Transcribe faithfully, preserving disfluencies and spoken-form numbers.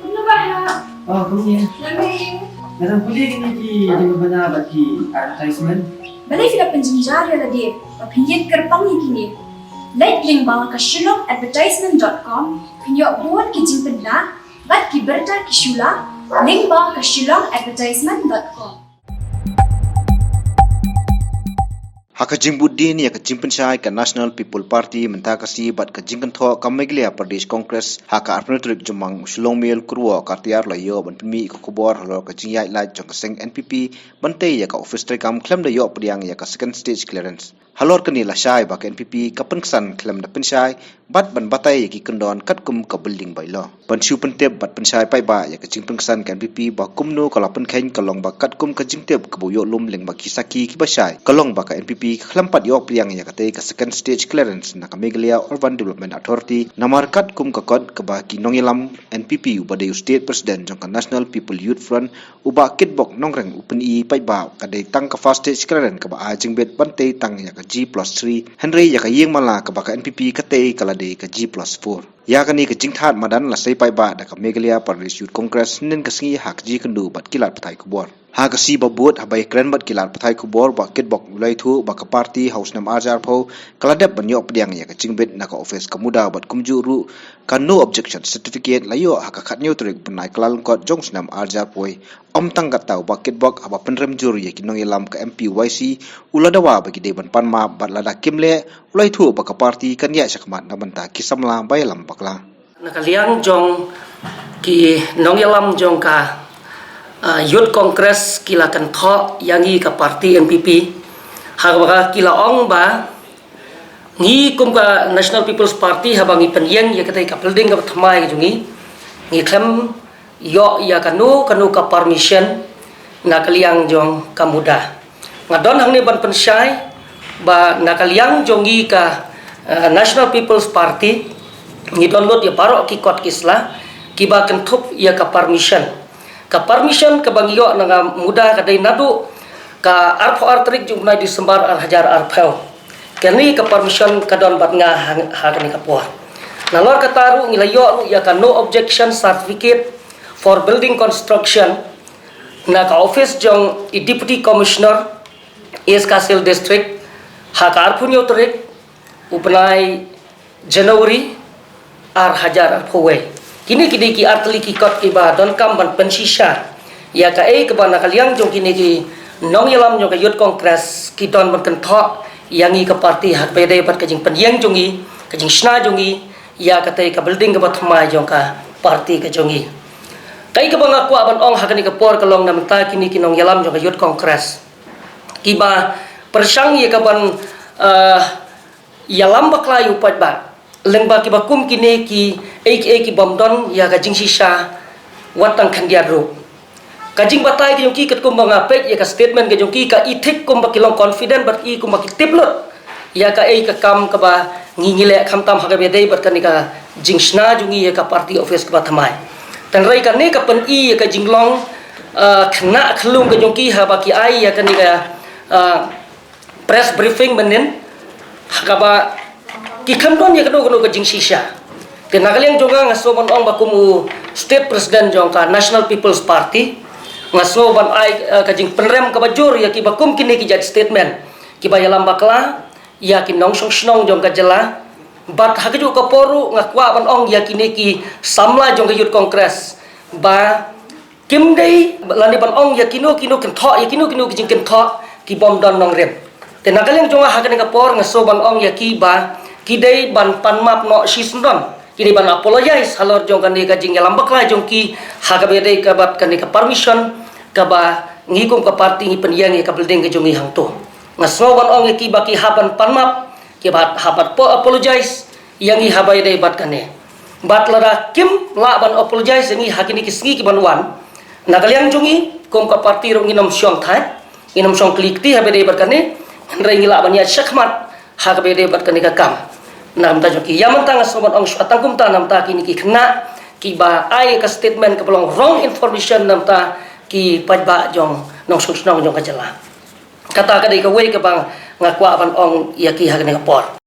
Kumno ba ha? Oh, kumne. Nga dang pule kine ki jingpynbna bad ki advertisement. Balei phi la pynjynjar ïa lade ba phin ïeng kyrpang ïa kine? Leit lyngba ka shillong advertisement dot com, phin ïoh bun ki jingpynbna bad ki bynta ki shula lyngba ka shillong advertisement dot com. Ha ka jingbud din ïa ka jingpynshai ka National People Party mynta ka sngi bad ka jingkynthoh ka Meghalaya Pradesh Congress ha ka arphew tarik Jymmang, u Shillong Mail Kurwoh Kartiar la ïoh ban pynmih ïa ka khubor halor ka jingïaid lait jong ka seng N P P ban tei ïa ka office treikam khlem da ïoh pdiang ïa ka second stage clearance. Halor kane la shai ba ka N P P ka pynksan khlem da pynshai bad ban batai ïa ki kyndon katkum ka building bylaw. Ban shu pyntip bad pynshai paidbah ïa ka jingpynksan ka N P P ba kumno ka la pynkheiñ ka long ba katkum ka jingtip kaba u ïoh lum lyngba ki sakhi kiba shai, ka long ba ka N P P ka khlem pat ïoh pdiang ïa katei ka second stage clearance na ka Meghalaya Urban Development Authority, namar katkum ka kot kaba ki nongïalam N P P uba dei u State President jong ka National People Youth Front, u Bah Kitbok Nongring u pyni paidbah ka dei tang ka first stage clearance kaba ai jingbit ban tei tang ïa ka G plus three, hynrei ïa ka ïing mala kaba ka N P P ka tei ka la dei ka G plus four. Ïa kane ka jingthad madan la sei paidbah da ka Meghalaya Pradesh Youth Congress hynnin ka sngi ha ka jingïakynduh bad ki lad pathai khubor. Ha ka sngi ba bud, haba ïakren bad ki lad pathai khubor, Bah Kitbok u la ïathuh ba ka party ha u snem arhajar arphew ka la dep ban ïoh pdiang ïa ka jingbit na ka office ka MUDA bad kumjuh ruh ka no objection certificate la ïoh ha ka khathynñiew tarik bnai Kyllalyngkot jong u snem arhajar arphew wei. Ym tang katta, u Bah Kitbok haba pynrem jur ïa ki nongïalam ka M P Y C u la dawa ba ki dei ban pan map bad lada kim leh, u la ïathuh ba ka party kan ïaid shakhmat na ka bynta ki samla ba ïalam bakla. Na ka liang jong ki nongïalam jong ka ah, Youth Congress ki la kynthoh ïa ngi ka party N P P, ha kaba ki la ong ba ngi kum ka National People's Party haba ngi pynïeng ïa katei ka building kaba thymmai ka jong ngi, ngi khlem ïoh ïa kano kano ka permission na ka liang jong ka MUDA. Nga don hangne ban pynshai ba na ka liang jong ngi ka eh, National People's Party ngi don lut ïa baroh ki kot ki sla kiba kynthup ïa ka permission. Ka permission kaba ngi ïoh na ka MUDA ka dei naduh ka arphew ar tarik jong u bnai December arhajar arphew. Kane ka permission ka don bad nga ha, ha kane ka por. Nalor kata ruh ngi la ïoh ruh ïa ka no objection certificate for building construction na ka office jong i Deputy Commissioner East Khasi Hills District ha ka arphew hynñiew tarik u bnai January arhajar arphew wei. Kine ki dei ki artylli ki kot kiba donkam ban pynshisha ïa kaei kaba na ka liang jong kine ki nongïalam jong ka Youth Congress ki don ban kynthoh ïa ngi ka party ha kaba ïadei bad ka jingpynïeng jong ngi, ka jingshna jong ngi ïa katei ka building kaba thymmai jong ka party ka jong ngi. Kaei kaba nga kwah ban ong ha kane ka por ka long na bynta kine ki nongïalam jong ka Youth Congress kiba pyrshang ïa ka ban eh, ïalam bakla ïa u paidbah lyngba kiba kum kine kiei kiei kibym don ïa ka jingshisha wat tang khyndiat ruh. Ka jingbatai ka jong ki katkum ba nga peit ïa ka statement ka jong ki, ka i thik kumba ki long confident bad i kumba ki tip lut ïa kaei ka kam kaba ngi ngi leh khamtam ha kaba ïadei bad kane ka jingshna jong ngi ïa ka party office kaba thymmai. Tangba kane ka pyni ïa ka jinglong eh, khynnah khyllung ka jong ki haba ki ai ïa kane ka eh, press briefing mynnin ha kaba ki khlem don ïa kano kano ka jingshisha. Te na ka liang jong nga nga sngew ban ong ba kum u State President jong ka National People's Party nga sngew ban ai eh, ka jingpynrem kaba jur ïa kiba kum kine ki jait statement kiba ïalam bakla ïa ki nongshong shnong jong ka jylla. Bad ha kajuh ka por ruh nga kwah ban ong ïa kine ki samla jong ka Youth Congress ba kim dei lane ban ong ïa kino kino kynthoh, ïa kino kino ki jingkynthoh kibym don nongrim. Te na ka liang jong nga ha kane ka por nga sngew ban ong ïa ki ba ki dei ban pan map noh shisyndon. Ki dei ban apologize halor jong kane ka jingïalam bakla jong ki ha kaba ïadei ka bad kane ka permission kaba ngi kum ka party ngi pynïeng ïa ka building ka jong ngi hangto. Nga sngew ban ong ïa ki ba ki hap ban pan map, ki ba hap ban po apologize ïa ngi haba ïadei bad kane. Bad lada kim lah ban apologize ïa ngi ha kine ki sngi ki ban wan, na ka liang jong ngi kum ka party ruh ngin ym shong thait, ngin ym shong kli kti haba ïadei bad kane. Hynrei ngi lah ban ïaid shakhmat ha kaba ïadei bad kane ka kam. Na ka bynta jong ki, ïa mynta nga sngew ban ong shuwa tang kumta na ka bynta kine ki khynnah kiba ai ka statement kaba long wrong information na ka bynta ki paidbah jong nongshong shnong jong ka jylla. Kata ka dei kawei kaba nga kwah ban ong ïa ki ha kane ka por.